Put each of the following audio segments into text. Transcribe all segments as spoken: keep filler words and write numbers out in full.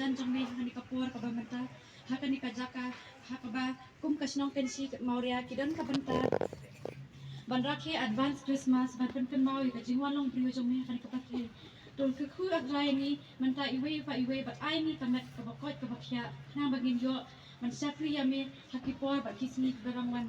Don jong me ha kane ka por kaba mynta, ha kane ka jaka, ha kaba kum ka shnong Kynshi Mawria ki don ka bynta ban rakhe advance Christmas, ban pynkynmaw ïa ka jingwan long briew jong me ha kane ka pyrthei. To kyrkhu akra ïa ngi mynta iwei pa iwei, bad ai ngi ka met kaba koit kaba khiah, khnang ba ngin ïoh ban shakri ïa me ha ki por bad ki sngi kiba bym wan.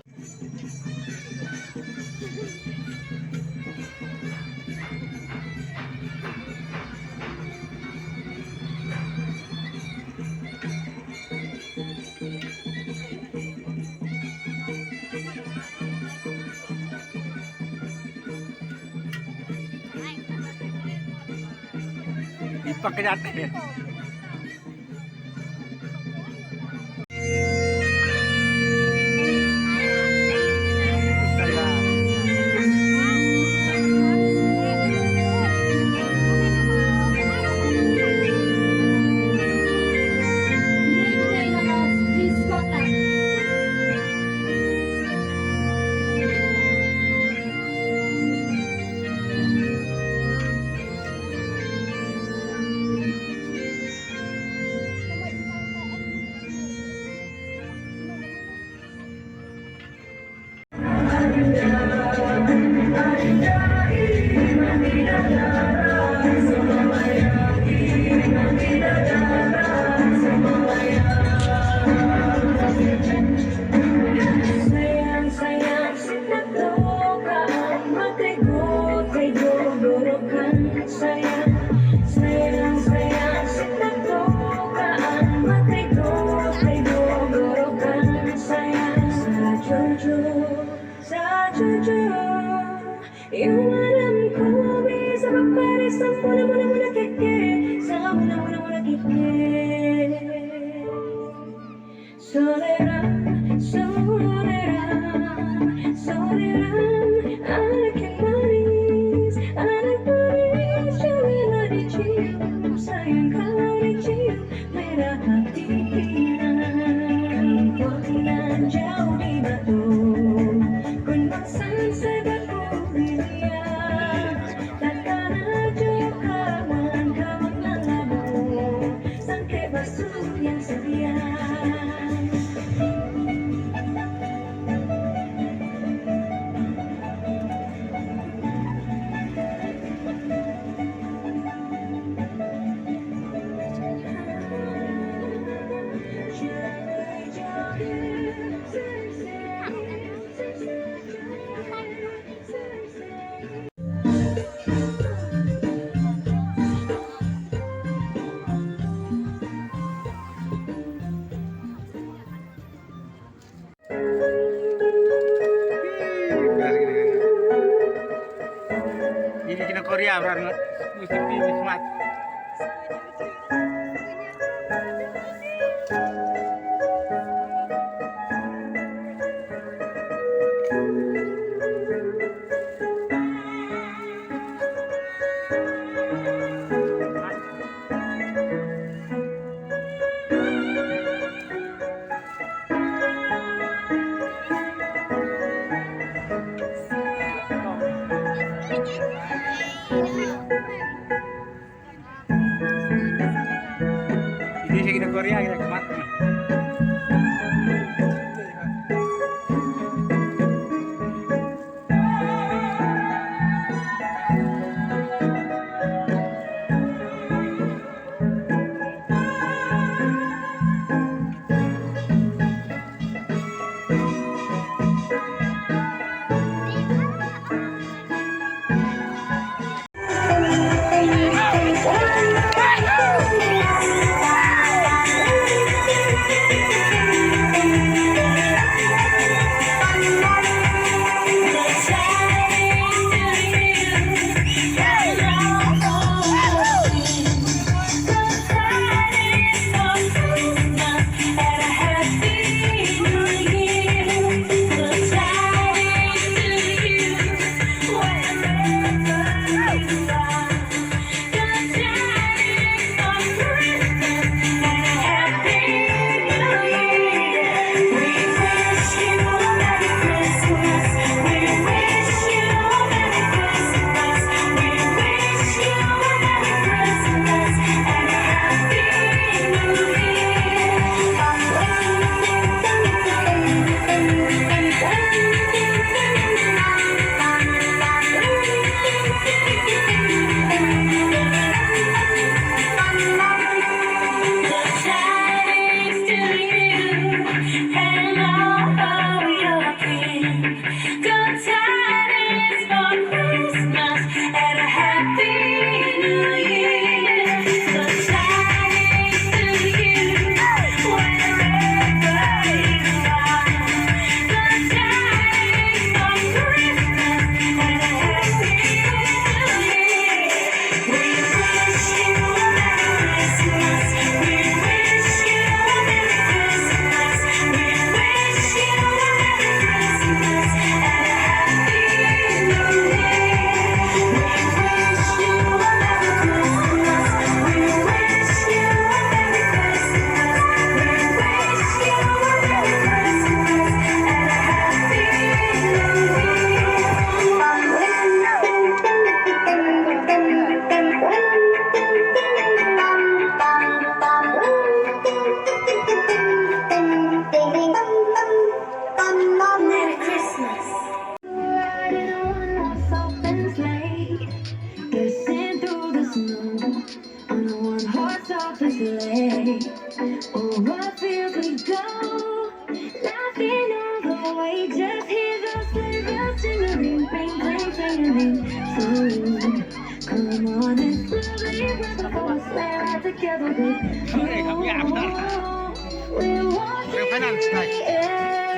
Ipak jate. Soleram, soleram, soleram, anak yang manis, anak manis, janganlah dicium, sayang kalau dicium, merah hati Pina. Kau Pina jauh di batu, kun masan sebab ku bilia, takkan aja kawan, kawan lama, sangke basuh yang setia. Ini kita Korea, bro. Mesti pi, mesti mat. Ini kita Korea, kita kemat. Off the sleigh. Oh, what feels we go. Laughing all the way. Just hear those sleigh bells jingling. Ring, ring, ring, ring. So, come on, it's lovely weather for a sleigh ride together with you. We're walking in the air.